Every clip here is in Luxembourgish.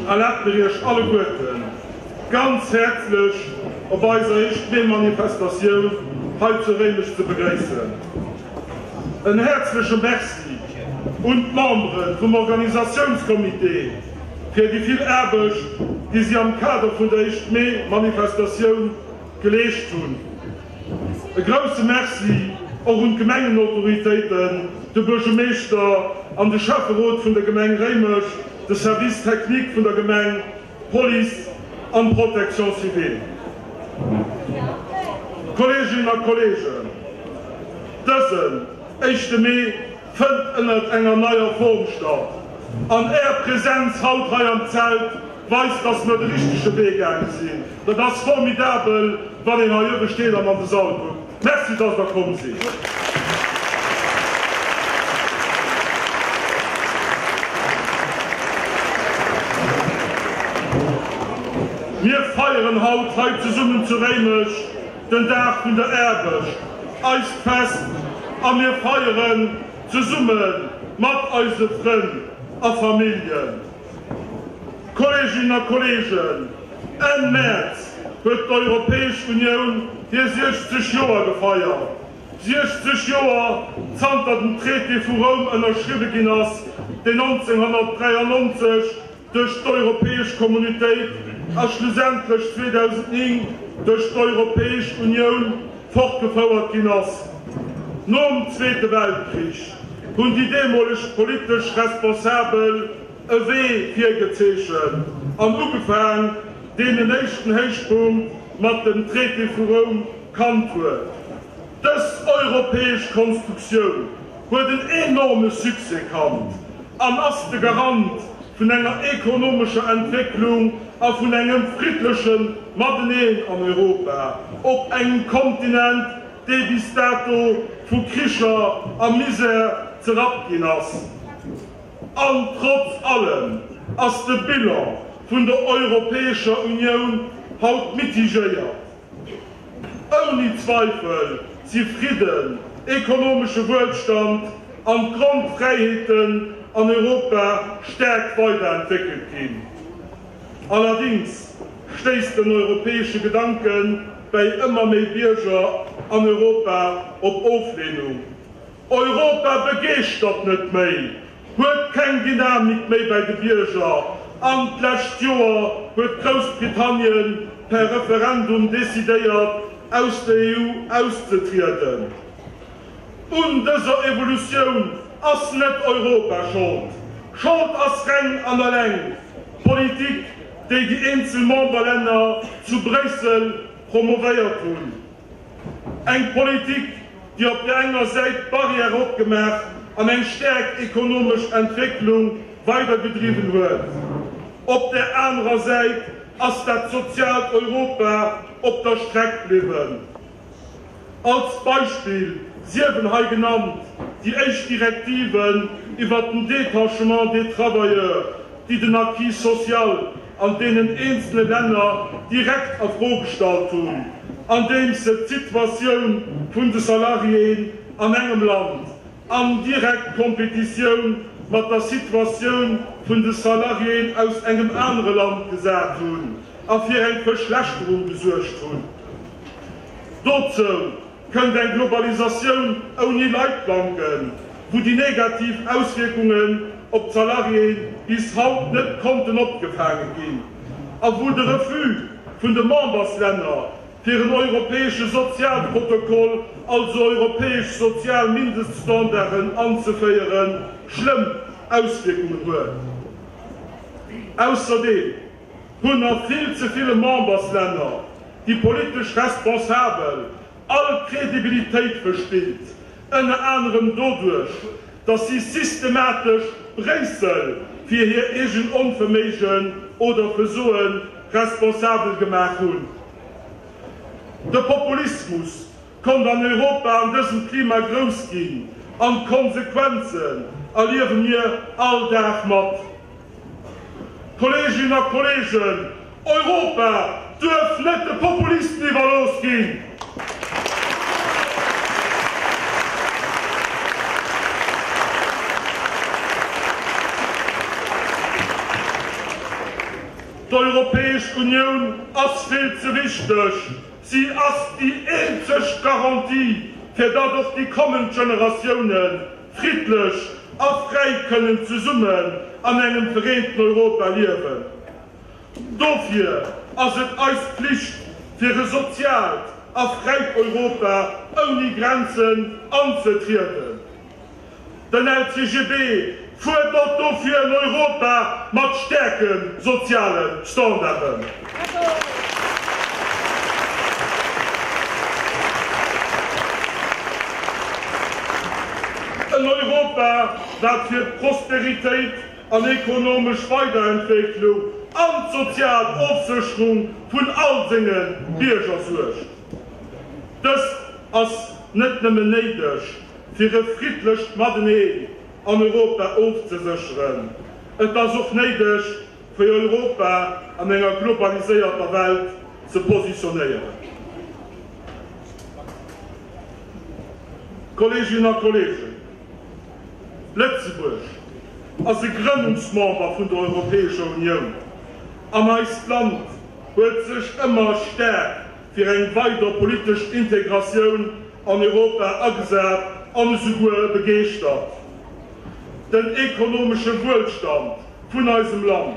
Erlaabt mir Iech alleguerten ganz häerzlech op eiser éischt Mee-Manifestatioun hei zu Réimech ze begréissen. En häerzleche Merci un d'Membere vum Organisatiounscomité fir déi vill Aarbecht, déi si am Kader vun der éischt Mee-Manifestatioun geleescht hunn. E grousse Merci och un d'Gemengenautoritéiten, de Buergemeeschter an de Schäfferot vun der Gemeng Réimech, de Service technique vun der Gemeng, d'Police an d'Protection civile. Kolleeginnen a Kolleegen, dësen éischte Mee fënnt ënnert enger neier Form statt an Är Präsenz haut hei am Zelt weist, dass mer de richtege Wee gaange sinn. Dat ass formidabel, wann een hei uewe steet an an de Sall kuckt. Merci, dass Der komm sidd. Mir feieren haut hei zesummen zu Réimech den Dag vun der Aarbecht, eist Fest, a mir feieren zesumme mat eise Frënn a Familljen. Kolleeginnen a Kolleegen, Enn Mäerz huet d'Europäesch Unioun hir 60 Joer gefeiert. 60 Joer zanter den Traité vu Roum ënnerschriwwe ginn ass, deen 1993 duerch d'Europäesch Kommunitéit a schlussendlech 2009 duerch d'Europäesch Unioun fortgefouert ginn ass. Nom Zweete Weltkrich hunn déi deemoleg politesch Responsabel e Wee virgezeechent an ugefaang, deen en éischten Héichpunkt mat dem Traité vu Roum kannt huet. Dës europäesch Konstruktioun huet en enorme Succès kannt an ass de Garant vun enger ekonomescher Entwécklung a vun engem friddleche Mateneen an Europa, op engem Kontinent, dee bis dato vu Kricher a Misär zerrappt ginn ass. An trotz allem ass de Bilan vun der Europäescher Unioun haut mitigéiert. Ouni Zweifel si Fridden, ekonomesche Wuelstand an d'Grondfräiheeten an Europa staark weiderentwéckelt ginn. Allerdings stéisst den europäesche Gedanke bäi ëmmer méi Bierger an Europa op Oflehnung. Europa begeeschtert net méi, huet keng Dynamik méi bäi de Bierger an d'lescht Joer huet Groussbritannien per Referendum decidéiert, aus der EU auszetrieden. Un dëser Evolutioun ass net Europa Schold. Schold ass reng an eleng d'Politik, déi déi eenzel Memberlänner zu Bréissel promovéiert hunn. Eng Politik, déi op där enger Säit d'Barrière opgemaach an eng staark ekonomesch Entwécklung weidergedriwwen huet. Op där anerer Säit ass dat soziaalt Europa op der Streck bliwwen. Als Beispill siewen hei genannt déi éischt Direktiven iwwert den Détachement des travailleurs, déi den Acquis social an deenen eenzele Länner direkt a Fro gestallt hunn, andeems se d'Situatioun vun de Salariéen an engem Land an direkt Kompetitioun mat der Situatioun vun de Salariéen aus engem anere Land gesat hunn a fir eng Verschlechterung gesuergt hunn. Dozou kënnt eng Globalisatioun ouni Leitplanken, wou déi negativ Auswierkungen op d'Salariéen bis haut net konnten opgefaange ginn a wou de Refus vun de Memberslänner fir en europäesche Sozialprotokoll, also europäesch sozial Mindeststandarden anzeféieren, schlëmm Auswierkungen huet. Ausserdeem hunn a vill ze ville Memberslänner déi politesch Responsabel all Kredibilitéit verspillt, ënner anerem doduerch, datt si systematesch Bréissel fir hir eegen Onverméigen oder Versoe responsabel gemaach hunn. De Populismus konnt an Europa an dësem Klima grouss ginn an d'Konsequenzen erliewe mir all Dag mat. Kolleeginnen a Kolleegen, Europa duerf net de Populisten iwwerlooss ginn! D'Europäesch Unioun ass vill ze wichteg, si ass déi eenzeg Garantie, fir datt och déi kommend Generatioune friddlech a fräi kënnen zesummen an engem vereenten Europa liewen. Dofir ass et eis Pflicht, fir e soziaalt a fräit Europa ouni Grenzen anzetrieden. Den LCGB fuerdert dofir en Europa mat staarke soziale Standarden. En Europa, dat fir d'Prosperitéit an ekonomesch Weiderentwécklung an d'sozial Ofsécherung vun all senge Bierger suergt. Dëst ass net nëmmen néideg, fir e friddlecht Mateneen an Europa ofzesécheren, et ass och néideg, fir Europa an enger globaliséierter Welt ze positionéieren. Kolleeginnen a Kolleegen, Lëtzebuerg ass e Grënnungsmember vun der Europäescher Unioun an eist Land huet sech ëmmer staark fir eng weider politesch Integratioun an Europa agesat an esouguer begeeschtert. Den ekonomesche Wuelstand vun eisem Land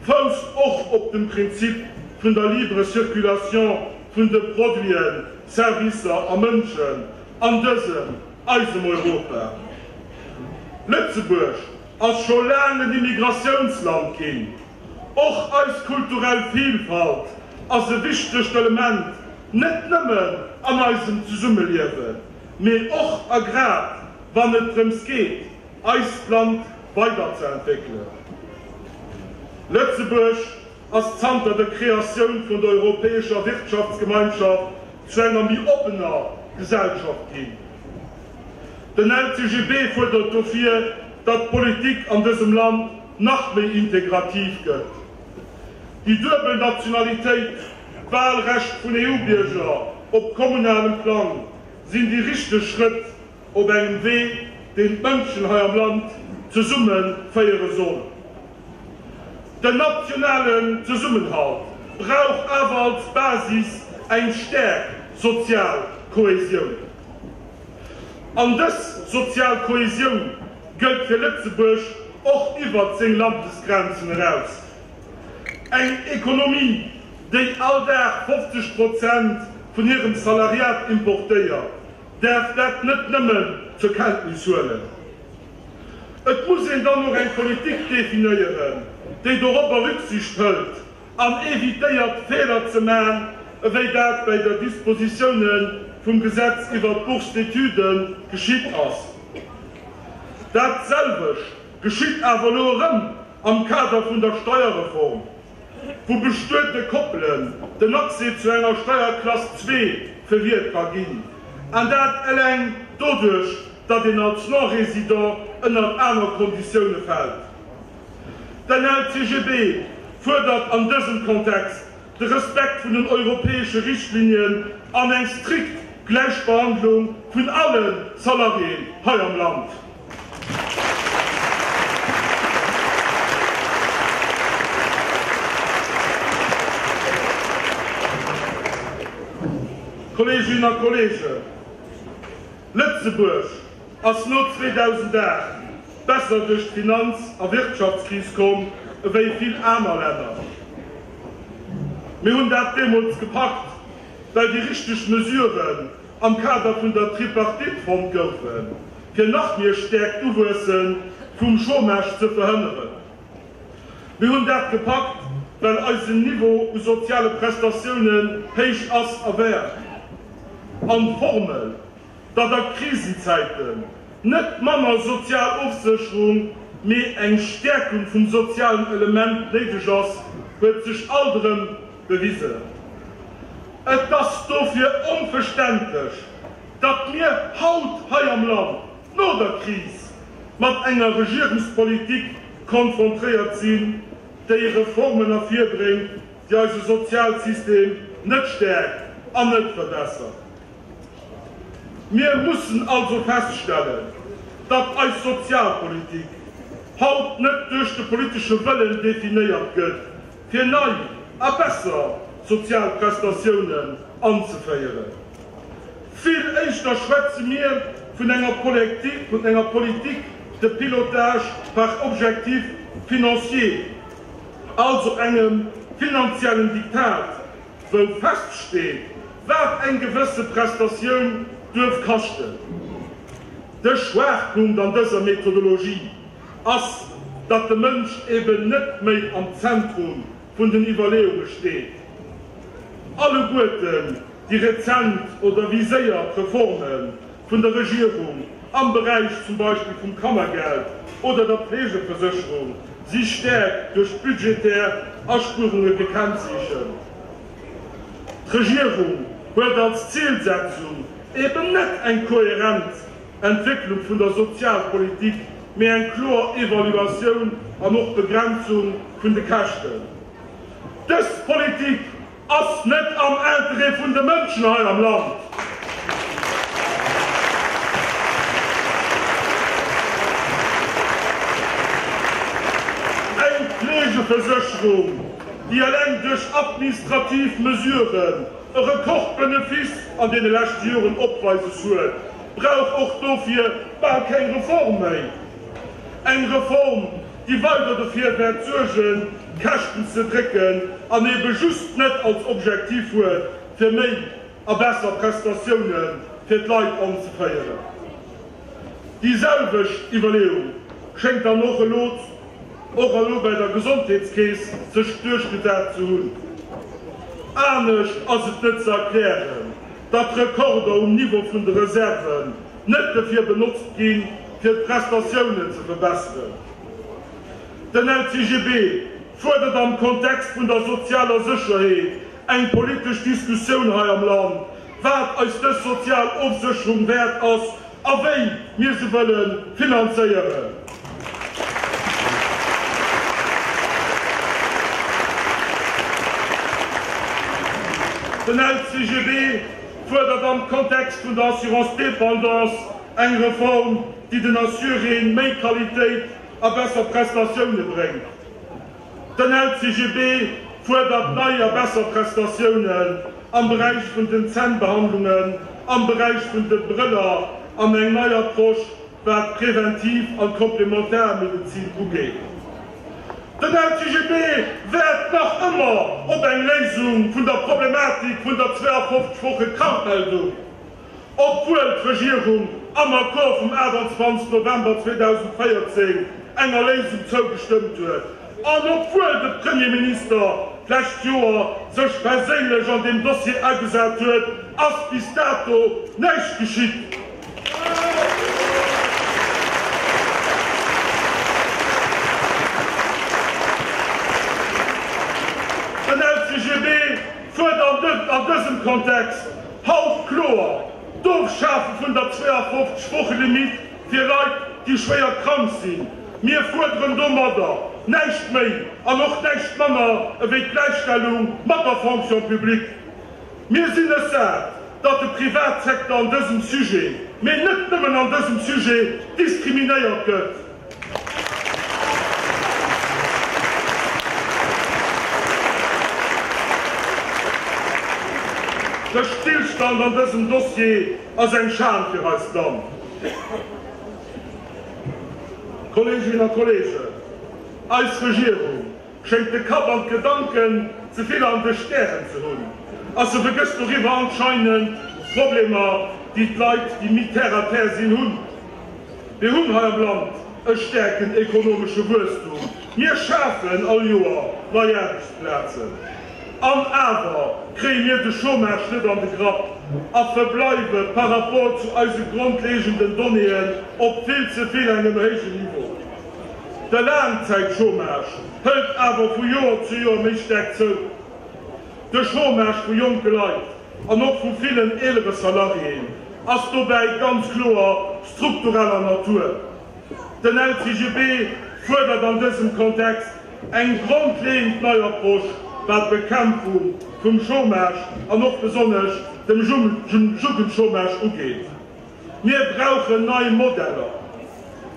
fousst och op dem Prinzip vun der libre Circulation vun de Produiten, Servicer a Mënschen an dësem, eisem Europa. Lëtzebuerg ass scho laang en Immigratiounsland ginn. Och eis kulturell Vilfalt ass e wichtegt Element, net nëmmen an eisem Zesummeliewen, mee och a grad wann et drëms geet, eist Land weiderzeentwéckelen. Lëtzebuerg ass zanter der Kreatioun vun der Europäescher Wirtschaftsgemeinschaft zu enger méi oppener Gesellschaft ginn. Den LCGB fuerdert dofir, datt d'Politik an dësem Land nach méi integrativ gëtt. Déi duebel Nationalitéit, d'Wahlrecht vun EU-Bierger op kommunalem Plang sinn déi richteg Schrëtt op engem Wee, deen d'Mënschen hei am Land zesumme féiere soll. Den nationalen Zesummenhalt brauch awer als Basis eng staark sozial Kohäsioun. An dës sozial Kohäsioun gëllt fir Lëtzebuerg och iwwert seng Landesgrenzen eraus. Eng Ekonomie, déi all Dag 50 Prozent vun hirem Salariat importéiert, däerf dat net nëmmen zur Kenntnis huelen. Et muss een dann och eng Politik definéieren, déi dorobber Rücksicht hëlt an evitéiert, Feeler ze man, ewéi dat bäi der Dispositioune vum Gesetz iwwert d'Bourse d'études geschitt ass. Dat selwecht geschitt awer elo erëm am Kader vun der Steierreform, wou bestuete Koppelen den Accès zu enger Steierklass zwee verwiert ka ginn, an dat eleng doduerch, datt een als Non-Résident ënnert aner Konditioune fält. Den LCGB fuerdert an dësem Kontext de Respekt vun den europäesche Richtlinien an eng strikt Gläichbehandlung vun alle Salariéen hei am Land. Kolleeginnen a Kolleegen, Lëtzebuerg ass no 2008 besser duerch d'Finanz a Wirtschaftskris komm ewéi vill aner Länner. Mir hunn dat deemools gepackt, well déi richteg Mesuren am Kader vun der Tripartite fonnt goufen, fir nach méi e stäerkt Uwuesse vum Chômage ze verhënneren. Mir hunn dat gepackt, well eisen Niveau u soziale Prestatiounen héich ass a war. An d'Formel, datt a Krisenzäiten net manner sozial Ofsécherung, mee eng Stäerkung vum sozialen Element néideg ass, huet sech alt erëm bewisen. Et ass dofir onverständlech, datt mir haut hei am Land no der Kris mat enger Regierungspolitik konfrontéiert sinn, déi Reformen ervirbréngt, déi eise Sozialsystem net stäerkt an net verbessert. Mir mussen also feststellen, datt eis Sozialpolitik haut net duerch de politesche Wëllen definéiert gëtt, fir nei a besser sozial Prestatiounen anzeféieren. Vill éischter schwätze mir vun enger vun enger Politique de pilotage par objectifs financiers, also engem finanziellen Diktat, wou feststeet, wat eng gewësse Prestatioun duerf kaschten. De Schwaachpunkt an dëser Methodologie ass, datt de Mënsch eben net méi am Zentrum vun den Iwwerleeunge steet. Alleguerten déi rezent oder viséiert Reforme vun der Regierung am Beräich zum Beispill vum Kannergeld oder der Pflegeversécherung si stäerk duerch budgetär Aspuerunge gekennzeechent. D'Regierung huet als Zilsetzung eben net eng kohärent Entwécklung vun der Sozialpolitik, mee eng kloer Evaluatioun an och Begrenzung vun de Käschten. Dës Politik ass net am Interêt vun de Mënschen hei am Land. Eng Fleegeversécherung, déi eleng duerch administrativ Mesuren e Rekordbenefice an deene leschte Joren opweises huet, brauch och dofir bal keng Reform méi. Eng Reform, déi weider dofir wäert suergen, d'Käschten ze drécken an ebe just net als Objektiv huet, fir méi a besser Prestatioune fir d'Leit anzeféieren. Déi selwecht Iwwerleeung schéngt dann och elo och elo bei der Gesondheetskeess sech duerchgesat ze hunn. Anescht ass et net ze erklären, datt Rekorder um Niveau vun de Reserven net dofir benotzt ginn, fir d'Prestatiounen ze verbesseren. Den LCGB fuerdert am Kontext vun der sozialer Sécherheet eng politesch Diskussioun hei am Land, wat eis dës sozial Ofsécherung wäert ass a wéi mir se wëlle finanzéieren. Den LCGB fuerdert am Kontext vun der Assurance dépendance eng Reform, déi den Assuréen méi Qualitéit a besser Prestatioune bréngt. Den LCGB fuerdert nei a besser Prestatiounen am Beräich vun den Zännbehandlungen, am Beräich vun de Brëller an eng nei Approche wat d'Präventiv an d'Komplementarmedezin ugeet. Den LCGB waart nach ëmmer op eng Léisung vun der Problematik vun der 52 Woche Krankmeldung. Obwuel d'Regierung am Accord vum 28 November 2014 enger Léisung zougestëmmt huet an obwuel de Premierminister d'lescht Joer sech perséinlech an deem Dossier agesat huet, ass bis dato näischt geschitt. Den LCGB fuerdert an dësem Kontext Haut kloer, d'Ofschafe vun der 52 Woche Limitt fir Leit, déi schwéier krank sinn. Mir fuerderen domadder näischt méi an och näischt manner ewéi d'Gläichstellung mat der Fonction publique. Mir sinn es sat, datt de Privatsecteur an dësem Sujet, mee net nëmmen an dësem Sujet, diskriminéiert gëtt. De Stillstand an dësem Dossier ass eng Schan fir eist Land. Kolleeginnen a Kolleegen, eis Regierung schéngt de Kapp an d'Gedanken ze vill an de Stären ze hunn a se vergësst doriwwer anscheinend d'Problemer, déi d'Leit, déi méi terre à terre sinn, hunn. Mir hunn hei am Land e staarken ekonomesche Wuesstum, mir schafen all Joer nei Aarbechtsplazen, an awer kréie mir de Chômage net an de Grapp a verbleiwe par rapport zu eise grondlegenden Donnéeën op vill ze vill engem héijen Niveau. De Laangzäitchômage hëlt awer vu Joer zu Joer méi staark zou. De Chômage vu jonke Leit an och vu villen eelere Salariéen ass dobäi ganz kloer struktureller Natur. Den LCGB fuerdert an dësem Kontext eng grondleeënd nei Approche wat d'Bekämpfung vum Chômage an och besonnesch dem Jugendchômage ugeet. Mir brauchen nei Modeller,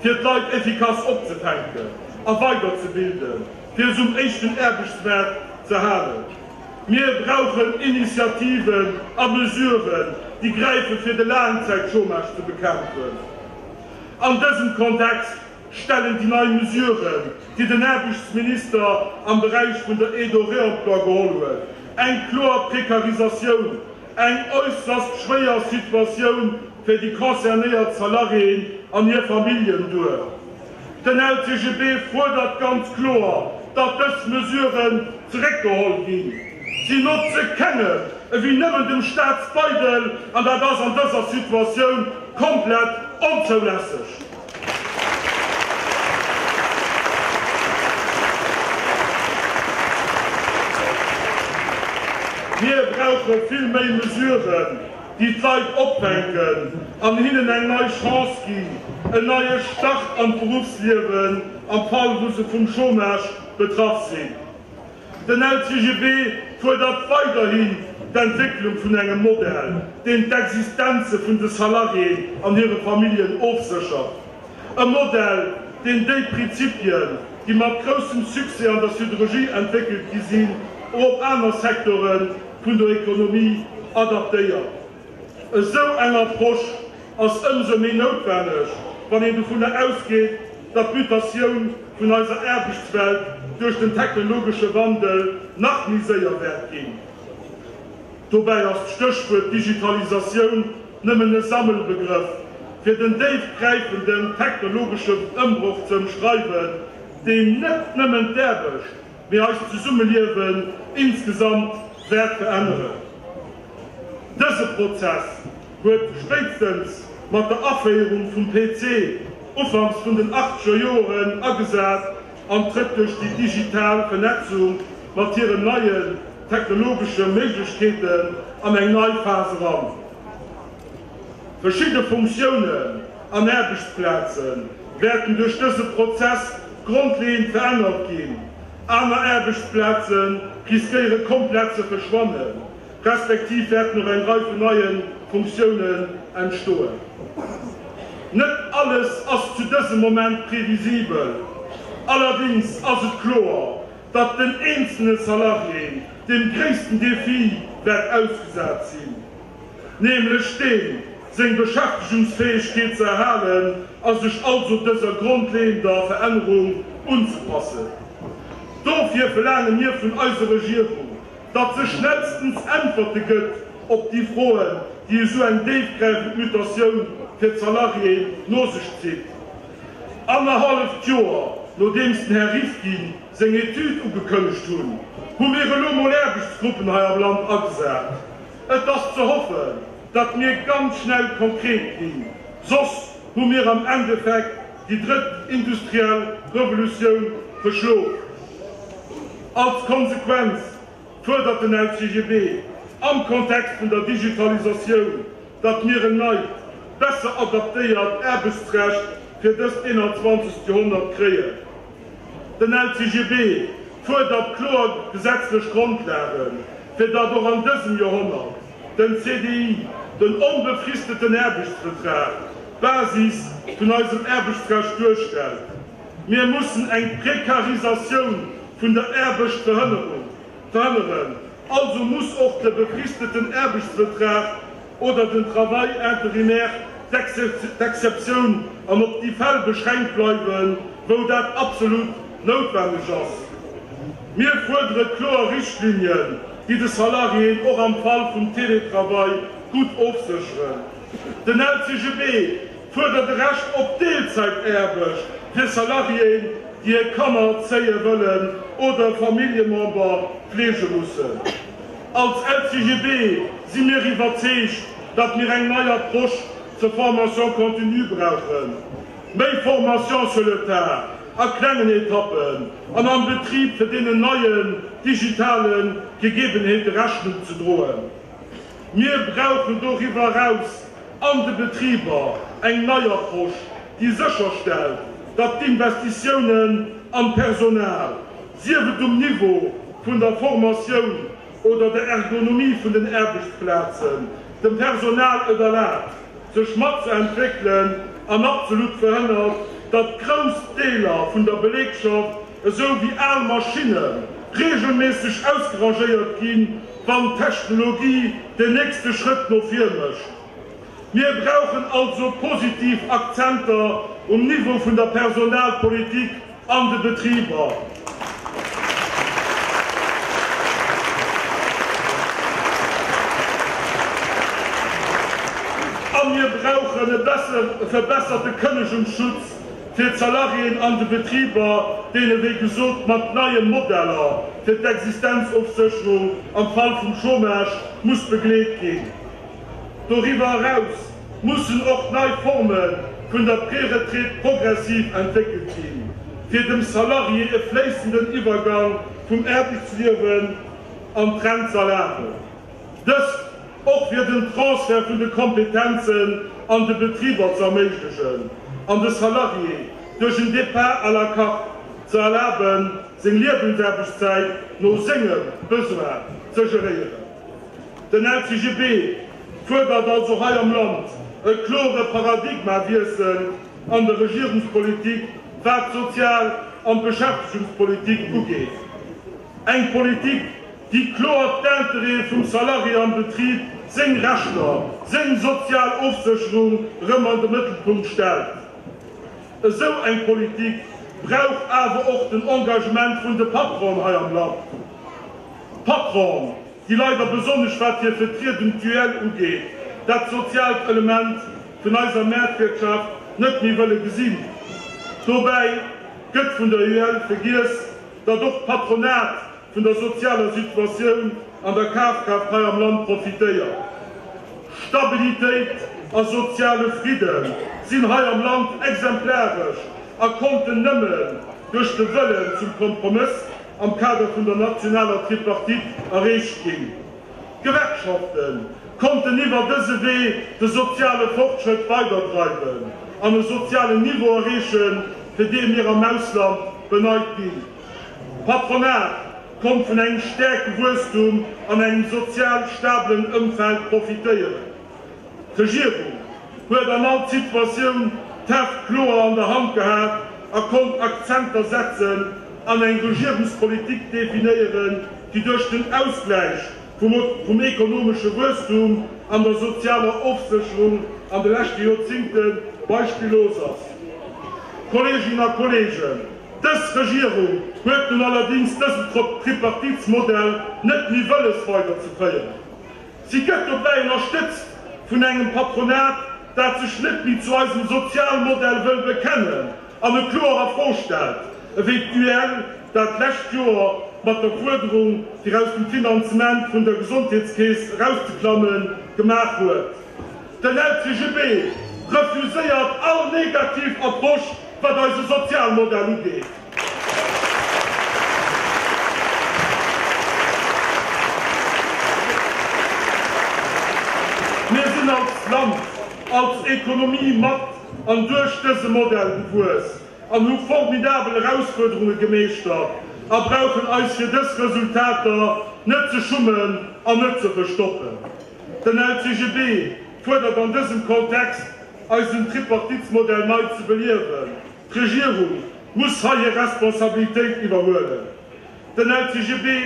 fir d'Leit effikass opzefänken a weiderzebilden. fir se um éischten Aarbechtsmaart ze halen. Mir brauchen Initiativen a Mesuren, déi gräife fir de Laangzäitchômage ze bekämpfen. An dësem Kontext stellen déi nei Mesuren, déi den Aarbechtsminister am Beräich vun der Aide au réemploi geholl huet, eng kloer Prekarisatioun, eng äusserst schwéier Situatioun fir déi concernéiert Salariéen an hir Familljen duer. Den LCGB fuerdert ganz kloer, datt dës Mesuren zeréckgeholl ginn. Si notze kengem ewéi nëmmen dem Staatsbeidel, an dat ass an dëser Situatioun komplett onzoulässeg. Mir brauche vill méi Mesuren, déi d'Leit opfänken an hinnen eng nei Chance ginn, en neie Start an d'Beruffsliewen am Fall wou se vum Chômage betraff sinn. Den LCGB fuerdert weiderhin d'Entwécklung vun engem Modell, deen d'Existenze vun de Salariéen an hire Familljen ofséchert. E Modell, deen déi Prinzipien, déi mat groussem Succès an der Siderurgie entwéckelt gi sinn, och op aner Secteure vun der Ekonomie adaptéiert. Esou eng Approche ass ëmsou méi noutwenneg, wann een dovunner ausgeet, datt d'Mutatioun vun eiser Aarbechtswelt duerch den technologesche Wandel nach méi séier wäert ginn. Dobäi ass d'Stéchwuert Digitalisatioun nëmmen e Sammelbegrëff, fir den déifgräifenden technologesche Ëmbroch ze ëmschreiwen, deen net nëmmen d'Aarbecht, mee eist Zesummeliewen insgesamt wäert veränneren. Dëse Prozess huet spéitstens mat der Aféierung vum PC ufanks vun den achtzeger Joren agesat an trëtt duerch déi digital Vernetzung mat hiren neien technologesche Méiglechkeeten an eng nei Phas eran. Verschidde Funktiounen an Aarbechtsplaze wäerten duerch dëse Prozess grondleeënd verännert ginn, aner Aarbechtsplaze riskéiere komplett ze verschwannen, respektiv wäerten och eng Rei vun neie Funktiounen entstoen. Net alles ass zu dësem Moment previsibel, allerdéngs ass et kloer, datt den eenzelne Salarié dem gréissten Defi wäert ausgesat sinn. nämlech deen, seng Beschäftegungsfäegkeet ze erhalen a sech also dëser grondleeënder Verännerung unzepassen. Dofir verlaange mir vun eiser Regierung, datt se schnellstens Äntwerte gëtt op déi Froen, déi esou eng déifgräifend Mutatioun fir d'Salariéen no sech zitt. Annerhalleft Joer nodeems den Här Rifkin seng Etüd ugekënnegt hunn, hu mir elo mol Aarbechtsgruppen hei am Land agesat. Et ass ze hoffen, datt mir ganz schnell konkret ginn, soss hu mir am Endeffekt déi drëtt industriell Revolutioun verschlof. Als Konsequenz fuerdert den LCGB am Kontext vun der Digitalisatioun, datt mir en neit, besser adaptéiert Aarbechtsrecht fir dëst 21. Joerhonnert kréien. Den LCGB fuerdert kloer gesetzlech Grondlagen, fir datt och an dësem Joerhonnert den CDI, den onbefristeten Aarbechtsvetrag, d'Basis vun eisem Aarbechtsrecht duerstellt. Mir mussen eng Prekarisatioun vun der Aarbecht verhënneren, also muss och de befristeten Aarbechtsvetrag oder den Travail intérimaire d'Exceptioun an op déi Fäll beschränkt bleiwen, wou dat absolut noutwenneg ass. Mir fuerdere kloer Richtlinien, déi de Salariéen och am Fall vum Télétravail gutt ofsécheren. Den LCGB fuerdert e Recht op Deelzäitaarbecht fir Salariéen, déi hir Kanner erzéie wëllen oder e Familljemember fleege mussen. Als LCGB si mir iwwerzeegt, datt mir eng nei Approche zur Formation continue brauchen. Méi Formation sur le tas, a klengen Etappen an am Betrib, fir deenen neien digitale Gegebenheete Rechnung ze droen. Mir brauchen doriwwer eraus an de Betriber eng nei Approche, déi sécherstellt, datt d'Investitiounen an d'Personal, sief et um Niveau vun der Formatioun oder der Ergonomie vun den Aarbechtsplazen, dem Personal et erlaabt, sech matzeentwéckelen an absolut verhënnert, datt grouss Deeler vun der Belegschaft. esou wéi al Maschinne reegelméisseg ausgerangéiert ginn, wann d'Technologie den nächste Schrëtt no vir mécht. Mir brauchen also positiv Akzenter um Niveau vun der Personalpolitik an de Betriber. A mir brauchen e verbesserte Kënnegungsschutz fir d'Salariéen an de Betriber, deen ewéi gesot mat neie Modeller fir d'Existenzofsécherung am Fall vum Chômage muss begleet ginn. Doriwwer eraus mussen och nei Forme vun der Préretraite progressive entwéckelt ginn, fir dem Salarié e fléissenden Iwwergang vum Aarbechtsliewen an d'Rent z'erlaben. Dëst och fir den Transfert vun de Kompetenzen an de Betriber z'erméiglechen an de Salarié duerch en Départ à la carte ze erlaben, seng Liewensaarbechtszäit no sengem Besoin ze geréieren. Den LCGB fuerdert also hei am Land e klore Paradigmawiessel an der Regierungspolitik, wat d'Sozial an d'Beschäftegungspolitik ugeet. Eng Politik, déi kloer d'Intérêtë vum Salarié am Betrib, seng Rechter, seng sozial Ofsécherung erëm an de Mëttelpunkt stellt. Esou eng Politik brauch awer och den Engagement vun de Patronen hei am Land. D'Patronen, déi leider besonnesch wat hir Vertriedung, d'UEL, ugeet, dat soziaalt Element vun eiser Maartwirtschaft net méi wëlle gesinn. Dobäi gëtt vun der UEL vergiess, datt och d'Patronat vun der sozialer Situatioun an der Kafkraaft hei am Land profitéiert. Stabilitéit a soziale Fridde sinn hei am Land exemplaresch a konnten nëmmen duerch de Wëllen zum Kompromëss am Kader vun der nationaler Tripartite erreecht ginn. D'Gewerkschafte konnten iwwer dëse Wee de soziale Fortschrëtt weiderdreiwen an e sozialen Niveau erreechen, fir dee mir am Ausland beneit ginn. D'Patronat konnt vun engem stäerke Wuesstum an engem sozial stabelen Ëmfeld profitéieren. D'Regierung huet an all Situatioun d'Heft kloer an der Hand gehat a konnt Akzenter setzen an eng Regierungspolitik definéieren, déi duerch den Ausgläich vum ekonomesche Wuesstum an der sozialer Ofsécherung an de leschte Joerzingte beispillos ass. Kolleeginnen a Kolleegen, dës Regierung huet nun allerdings dësen Tripartitsmodell net méi wëlles weiderzeféieren. Si gëtt dobäi ënnerstëtzt vun engem Patronat, dat sech net méi zu eisem Sozialmodell wëll bekennen an e kloer a Fro stellt, ewéi d'UEL dat d'lescht Joer mat der Fuerderung, fir aus dem Finanzement vun der Gesondheetskeess erauszeklammen, gemaach huet. Den LCGB refuséiert all negativ Approche, wat eise Sozialmodell ugeet. Mir sinn als Land, als Ekonomie mat an duerch dëse Modell gewuess an hu formidabel Erausfuerderunge gemeeschtert a brauchen eis fir dës Resultater net ze schummen an net ze verstoppen. Den LCGB fuerdert an dësem Kontext, eisen Tripartitsmodell nei ze beliewen. D'Regierung muss hei hir Responsabilitéit iwwerhuelen. Den LCGB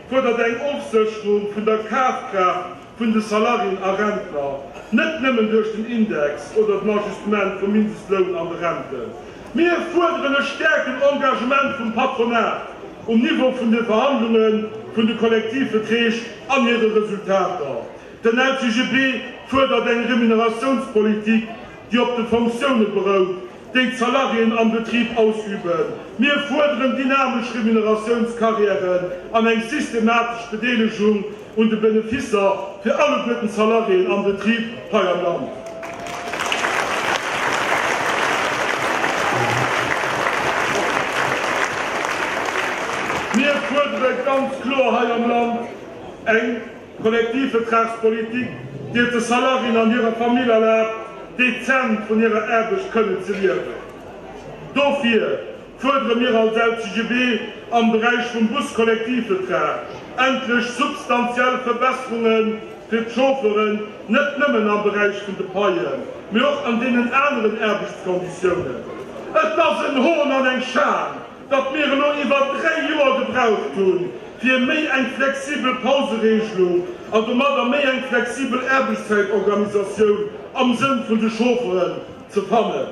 fuerdert eng Ofsécherung vun der Kafkraaft vun de Salariéen a Rentner, net nëmmen duerch den Index oder den Ajustement vum Mindestloun an de Renten. Mir fuerderen e stäerken Engagement vum Patronat um Niveau vun de Verhandlunge vun de Kollektivverträg an hire Resultater. Den LCGB fuerdert eng Remuneratiounspolitik, déi op de Fonctioune berout, déi d'Salariéen am Betrib ausüben. Mir fuerderen dynamesch Remuneratiounscarrièren an eng systematesch Bedeelegung un de Beneficer fir alleguerten d'Salariéen am Betrib hei am Land. Mir fuerdere ganz kloer hei am Land eng. Kollektivvertragspolitik, déi et de Salariéen an hirer Famill erlaabt, dezent vun hirer Aarbecht kënnen ze liewen. Dofir fuerdere mir als LCGB am Beräich vum Buskollektivvertrag endlech substantiell Verbesserunge fir d'Chauffeuren, net nëmmen am Beräich vun de Paien, mee och an deenen aneren Aarbechtskonditiounen. Et ass en Hohn an eng Schan! datt mir elo iwwer 3 Joer gebraucht hunn, fir méi eng flexibel Pauseregelung an domadder méi eng flexibel Aarbechtszäitorganisatioun am Sënn vun de Chaufferen ze fannen.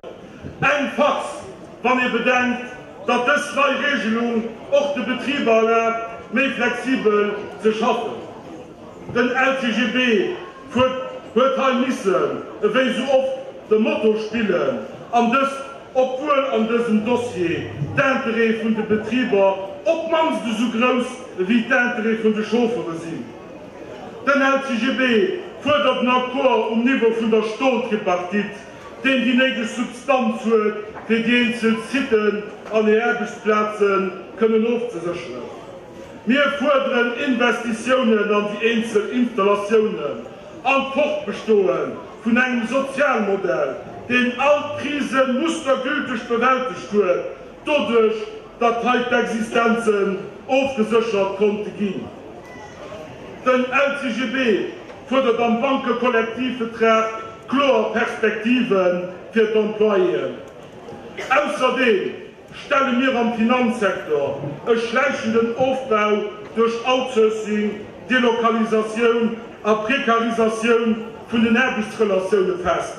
Eng Farce, wann ee bedenkt, datt dës nei Regelung och de Betriber erlaabt, méi flexibel ze schaffen. Den LCGB huet hei missen, ewéi sou oft, de Motor spillen, an dëst obwuel an dësem Dossier d'Intérêtë vun de Betriber op d'mannst esou grouss ewéi d'Intérêtë vun de Chauffere sinn. Den LCGB fuerdert en Accord um Niveau vun der Stoltripartite, deen déi néideg Substanz huet, fir déi eenzel Siten an hir Aarbechtsplaze kënnen ofzesécheren. Mir fuerderen Investitiounen an déi eenzel Installatiounen an d'Fortbestoe vun engem Sozialmodell, deen all d'Krise mustergülteg bewältegt huet, doduerch datt hei d'Existenzen ofgeséchert konnte ginn. Den LCGB fuerdert am Bankekollektivvetrag kloer Perspektive fir d'Employéen. Ausserdeem stelle mir am Finanzsektor e schläichenden Ofbau duerch Outsourcing, Delokalisatioun a Prekarisatioun vun den Aarbechtsrelatioune fest.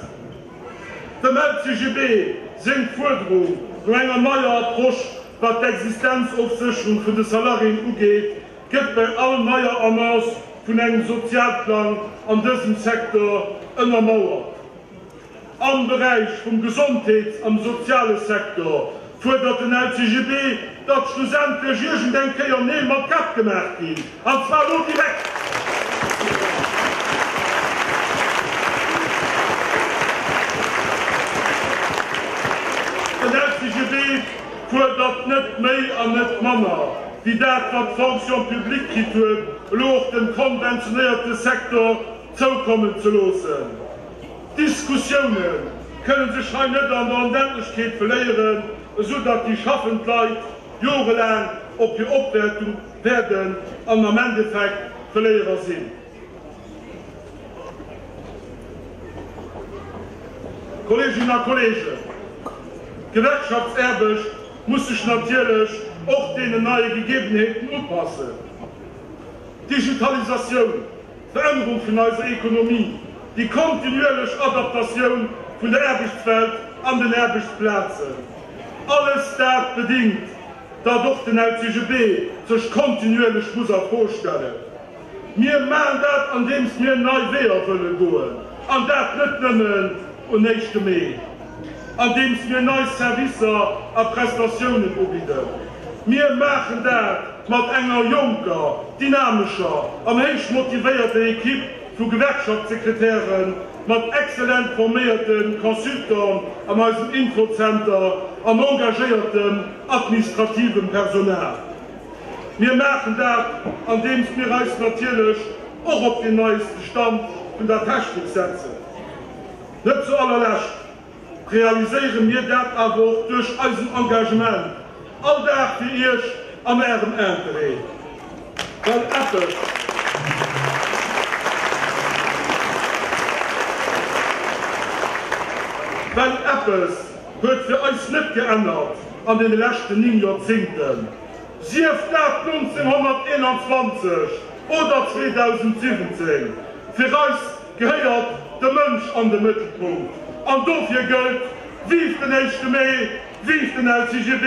Dem LCGB seng Fuerderung no enger neier Approche wat d'Existenzofsécherung vun de Salariéen ugeet, gëtt bei all neier Annonce vun engem Sozialplang an dësem Secteur ënnermauert. Am Beräich vum Gesondheets am soziale Secteur fuerdert den LCGB, datt schlussendlech iergend eng Kéier Neel mat Käpp gemaach ginn, an zwar elo direkt! Den LCGB fuerdert net méi an net manner wéi dat, wat d'Fonction publique kritt huet, elo och dem konventionéierte Secteur zoukommen ze loossen. D'Diskussioune kënne sech hei net an der Onendlechkeet verléieren, esou datt déi schaffend Leit jorelaang op hir Opwäertung wäerden an am Endeffekt Verléierer sinn. Kolleeginnen a Kolleegen, d'Gewerkschaftsaarbecht muss sech natierlech och deenen neie Gegebenheeten upassen. D'Digitalisatioun, D'Verännerung vun eiser Ekonomie, déi kontinuierlech Adaptatioun vun der Aarbechtswelt an den Aarbechtsplazen, alles dat bedingt, datt och den LCGB sech kontinuierlech muss a Fro stellen. Mir maachen dat, andeems mir nei Weeër wëlle goen, an dat net nëmmen un éischte Mee, andeems mir nei Servicer a Prestatiounen ubidden. Mir maachen dat, Mat enger jonker, dynamescher an héich motivéierter Equipe vu Gewerkschaftssekretären, mat exzellent forméierte Consultanten an eisem Infozenter an engagéiertem administrativem Personal. Mir maachen dat, andeems mir eis natierlech och op deen neiesten Stand vun der Technik setzen. Net zu allerlescht realiséiere mir dat awer och duerch eisen Engagement all Dag fir Iech an Ärem Interêt. Well eppes, well eppes huet fir eis net geännert an deene leschten 9 Joerzéngten, sief dat 1921 oder 2017, fir eis gehéiert de Mënsch an de Mëttelpunkt an dofir gëllt, Vive den éischte Mee, vive den LCGB!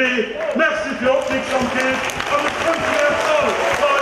Merci fir Är Opmierksamkeet an ech wënschen Iech all bei.